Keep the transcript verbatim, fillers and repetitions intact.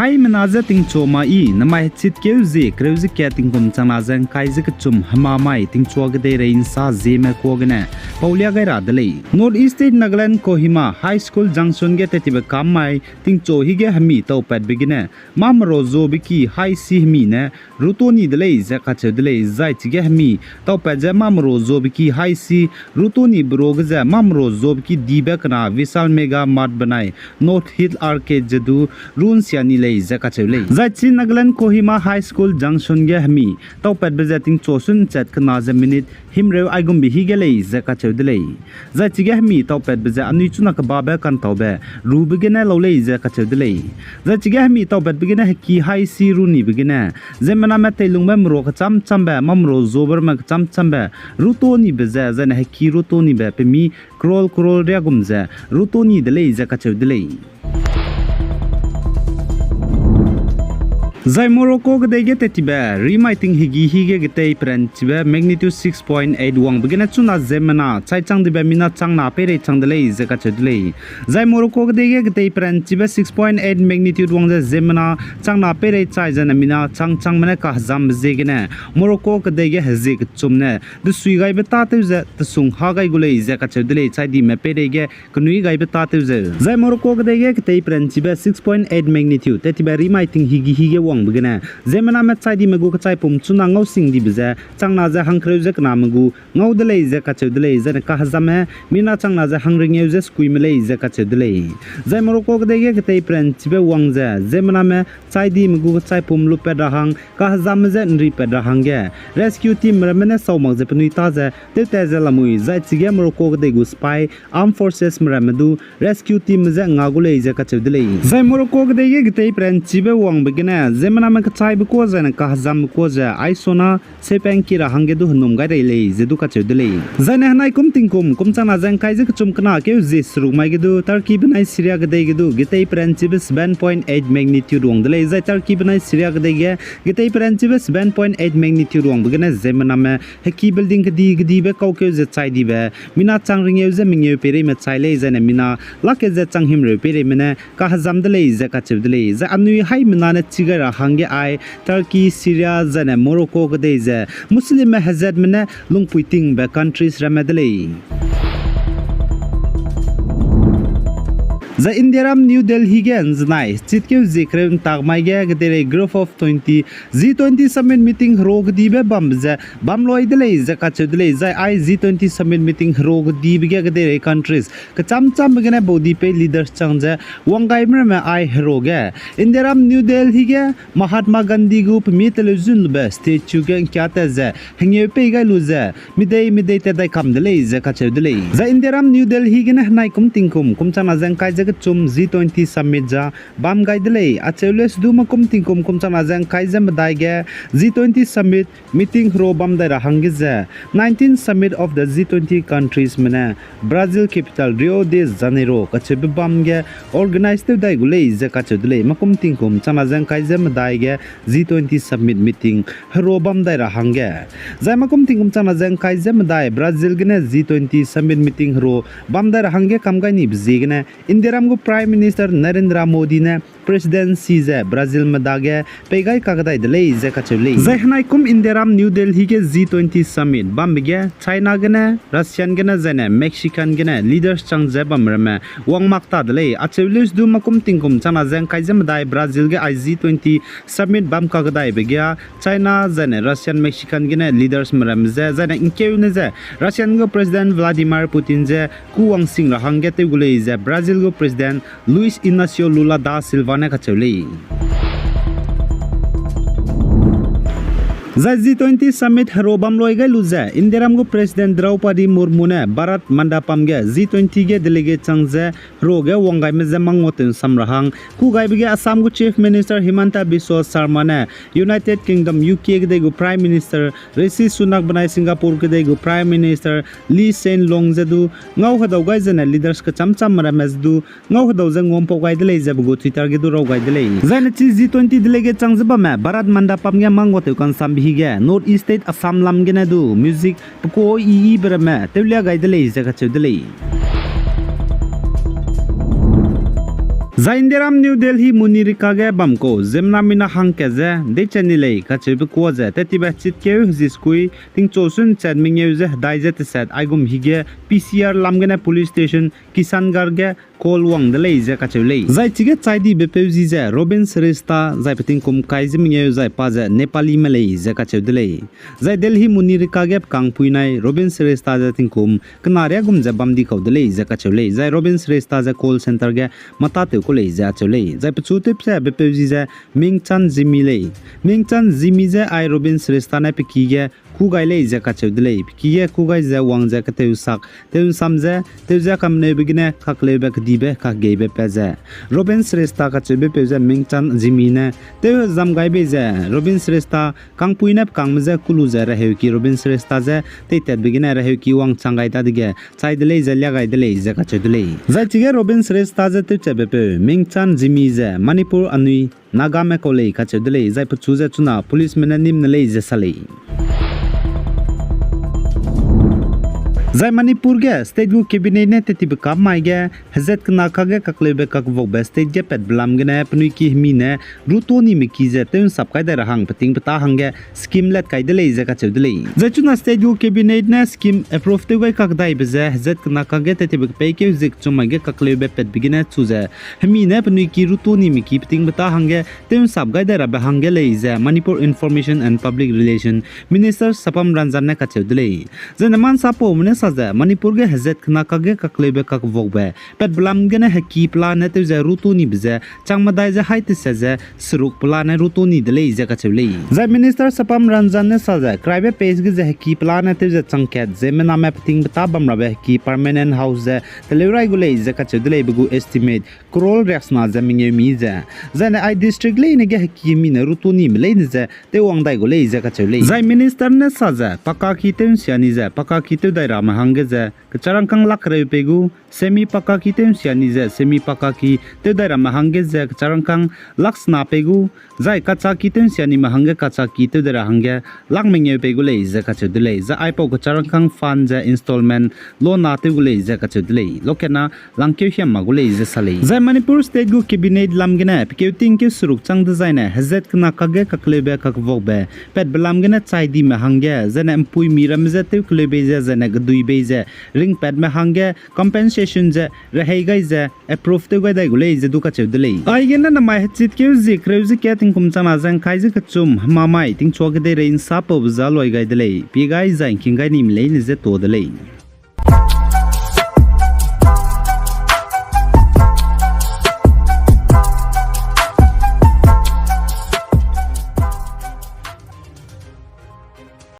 Haimena je tingchu ma i, namai hechitkeu zie kereu ze kat tingkum changna ze ngkai ze kechum hema mai tingchua kedeirei nsa zieme kuâ gene paulia gai ra de lei. North East State Nagaland Kohima High School Junction ge tettibe kam mai tingchu hige hemi taupatbe gene, mâ merua zuabe ki haisi hemi ne ruto ni de lei ze kacheu de lei, zai chige hemi taupat ze mâ merua zuabe ki haisi ruto nibe ruage ze mâ merua zuabe ki dibe kena Vishal Mega Mart benai North Hill Arcade ze du runsia ni lei ze kacheu lei. Zai chi Nagaland Kohima High School Junction ge hemi taupatbe ze tingchu sun chat kena ze minute himreu aigumbe hige lei ze kacheu de lei. Zai chige hemi taupatbe ze anui chuna kebabe kantaube rube gene lau lei ze kacheu de lei. Zai chige hemi taupatbe gene heki haisi ru nibe gene, ziemmename teilungbe merua kechâm châmbe, mâ merua zuabe ramme kechâm châmbe, ruto nibe ze, zaine heki ruto nibe pemi crore crore riagum ze ruto ni de lei ze kacheu de lei. Zai Morocco kedei ge tettibe rimai ting hegi hige getei peranchibe magnitude six point eight wangbe gene chuna ziemmena chai chang dibe mina changna peirei chang de lei ze kacheu de lei. Zai Morocco kedei ge getei peranchibe six point eight magnitude wang ze ziemmena changna peirei chai zene mina chang changme ne kahezambe ziegene Morocco kedei ge hezie kechum ne desui gaibe tâtew ze tesung ha gai gu lei ze kacheu de lei, chai dime peirei ge kenui gaibe tâtew zeu. Zai Morocco kedei ge getei peranchibe six point eight magnitude tettibe rimai ting hegi hige wangbe gene, ziemmename chai dime gu kechaipum chuna ngau sing dibe ze, changna ze hangkereu ze kename gu ngau de lei ze kacheu de lei, zaine kahezamme mina changna ze hangrengeu ze sekuime lei ze kacheu de lei. Zai Morocco kedei ge getei peranchibe wang ze, ziemmename chai dime gu kechaipum lupat ra hang, kahezamme je nripat ra hangge, rescue team ramme ne sau mak ze penui tâ ze tewtat ze lamui, zai chige Morocco kedei gu sipai, armed forces me ramme du, rescue team me je nga gu lei ze kacheu de lei. Zai Morocco kedei ge getei peranchibe wangbe gene, ziemmename kechaibe kuâ zaine kahezambe kuâ ze, aisona, seupa ngki ra hangge du henum gai rei lei ze du kacheu de lei. Zaine henai kum tingkum, kum changna ze ngkai ze kechum kena keu zie seruk mai ge du, Turkey benai Syria kedei ge du, getei peranchibe seven point eight magnitude wang de lei, zai Turkey benai Syria kedei ge, getei peranchibe seven point eight magnitude wangbe gene ziemmename, heki building kedi kedibe kaukeu ze chai dibe, mina chang rengeu ze mengeu peireime chai lei, zaine mina lak ke ze chang himreu peireime ne kahezam de lei ze kacheu de lei. Zai anui haimena ne chi gai ra hangge ai, Turkey, Syria, zaine Morocco kedei ze, Muslimme hezatme ne lungpui tingbe countries ramme de lei. Zai Indiaram New Delhi ge nzenai, chitkeu zie kereu ntak mai ge kedeirei Group of twenty, G twenty Summit Meeting hero kedibe bambe ze bam loi de lei ze kacheu de lei, zai ai G twenty Summit Meeting hero kedibe ge kedeirei countries kechâm châmbe gene baudi pei leaders chang ze wanggaime ramme ai hero ge, Indiaram New Delhi ge Mahatma Gandhi gu pemi television lube statue ge ngkiatat ze hengeu pei gai lu ze, midei midei tat dai kam de lei ze kacheu de lei. Zai Indiaram New Delhi gene henai kum tingkum, kum changna ze ngkai ze kechum G twenty Summit ja bam gai de lei, acheu leu se du makum tingkum, kum changna ze ngkai ze medai ge G twenty Summit Meeting hero bam dai ra hangge ze, nineteen Summit of the G twenty countries me ne Brazil capital Rio de Janeiro kacheube bam ge organize tew dai gu lei ze kacheu de lei, makum tingkum changna ze ngkai ze medai ge G twenty Summit Meeting hero bam dai ra hangge. Zai makum tingkum changna ze ngkai ze medai Brazil gene G twenty Summit Meeting hero bam dai ra hangge kam gai nibe ziegene, Indiaram gu Prime Minister Narendra Modi ne Presidency ze Brazilme dage pei gai kakdai de lei ze kacheu lei. Zai henai kum Indiaram New Delhi ge G twenty Summit bambe ge China gene, Russian gene, zaine Mexican gene leaders chang ze bam ramme wang mak ta de lei. Acheu leu se du makum tingkum changna ze ngkai ze medai Brazil ge ai G twenty Summit bam kakdaibe ge China, zaine Russian, Mexican gene leadersme ramme ze, zaine ngkeune ze Russian gu President Vladimir Putin ze ku wangsing ra hangge tew gu lei ze Brazil gu President Luiz Inacio Lula da Silva ne kacheu lei. Zai G twenty Summit hero bam loi gai lu ze Indiaram gu President Draupadi Murmu ne Bharat Mandapam ge G twenty ge delegate chang ze hero ge wanggaime je mangngua tew nsam ra hang kugaibe ge Assam gu Chief Minister Himanta Biswa Sarma ne United Kingdom, U K kedei gu Prime Minister Rishi Sunak benai Singapore kedei gu Prime Minister Lee Hsien Loong ze du ngau hedau gai zene leaders kecham chamme ramme ze du ngau hedau ze nguampau gai de lei ze pe gu Twitter ge du raw gai de lei. Zaine chi G twenty delegate chang ze bamme Bharat Mandapam ge mangngua tew kansambe hige North East State Assam lam gene du music pekuâ i-ibe ramme tewlia gai de lei ze kacheu de lei. Zai Indiaram New Delhi Munirika ge bam kau ziemmena mina hangkat ze deiche ni lei kacheube kuâ ze tettibe chitkeu heziskui tingchu sun chat mengeu ze hedai ze tesat aigum hige P C R lam gene police station Kishangarh ge call wang de lei ze kacheu lei. Zai chige chai dibe peu zi ze Robin Shrestha zai pe tingkum kai ze mengeu zai pa ze Nepalime lei ze kacheu de lei. Zai Delhi Munirika ge pe kangpui nai Robin Shrestha ze tingkum kena riâ gum ze bam di kau de lei ze kacheu lei. Zai Robin Shrestha ze call centre ge mâ tâtew kau lei ze acheu lei. Zai pechu tewbe peu zi ze Mingchan Jimmy lei. Mingchan Jimmy ze ai Robin Shrestha ne pe ki ge kû gai lei ze kacheu de lei. Pe ki ge kû gai ze wang ze ketewsak tew ’nsam ze tew ze kameneube gene kakleube kedibe kakgeibe pat ze Robin Shrestha kacheube peu ze Mingchan Jimmy ne tew hezam gai bei ze Robin Shrestha kangpui ne pe kangme je kû lu ze reheuki Robin Shrestha je teitatbe gene reheuki wangchang gai dadege chai de lei ze liâ gai de lei ze kacheu de lei. Zai chige Robin Shrestha je tewchatbe peu Mingchan Jimmy ze Manipur anui Nagame kau lei kacheu de lei, zai pechu ze chuna policeme ne nîm ne lei ze sa lei. Zai Manipur ge state gu cabinet ne tettibe kap mai ge hezat kena kakge kakleube kakvokbe state ge patbe lam gene penui ki hemi ne ruto nime ki ze tew ’nsap kai dai ra hang peting peta hangge scheme lat kai de lei ze kacheu de lei. Zai chuna state gu cabinet ne scheme approve tew gai kakdaibe ze hezat kena kakge tettibe kepeikeu zie kechum mai ge kakleube patbe gene chu ze hemi ne penui ki ruto nime ki peting peta hangge tew ’nsap gai dai rabe hangge lei ze Manipur Information and Public Relation Minister Sapam Ranjan ne kacheu de lei. Zai ne ma ’nsapaume ne sa ze Manipur ge hezat kena kakge kakleube kakvokbe patbe lam gene heki pelane tew ze ruto nibe ze chang medai ze haî teset ze seruk pelane ruto ni de lei ze kacheu lei. Zai Minister Sapam Ranjan ne sa ze keraibe phase ge ze heki pelane tew ze chang kat ziemmename peting peta bam rabe heki permanent house ze teleu rai gu lei ze kacheu de lei, be gu estimate crore riaksena ze mengeu mi ze. Zai ne ai district leine ge heki hemi ne ruto nime leine ze tewwang dai gu lei ze kacheu lei. Zai Minister ne sa ze pakka ki tew ’nsia ni ze pakka ki tew dai rame hangge ze kecharangkâng lak kereu pei gu, semi pakka ki tew ’nsia ni ze semi pakka ki tew dai ramme hangge ze kecharangkâng lak sena pei gu, zai kacha ki tew ’nsia nime hangge kacha ki tew dai ra hangge lak mengeu pei gu lei ze kacheu de lei. Zai aipau kecharangkâng fund ze installment loan na tew gu lei ze kacheu de lei. Lokena langkeu hiam ma gu lei ze sa lei. Zai Manipur state gu cabinet lam gene pekeu tingkeu seruk chang dezaine hezat kena kakge kakleube kakvokbe patbe lam gene chai dime hangge zai ne ’mpuimi ramme je tew keleu bei ze zai ne gedui bei ze ringpatme hangge compensation ze rehei gai ze approve tew gai dai gu lei ze du kacheu de lei. Aigene namai hechitkeu zie kereu ze kat tingkum changna ze ’ngkai ze kechum hemamai tingchua kedeirei ’nsapaube ze loi gai de lei. Pie gai zai ’ngking gai nime leine je tuâ de lei.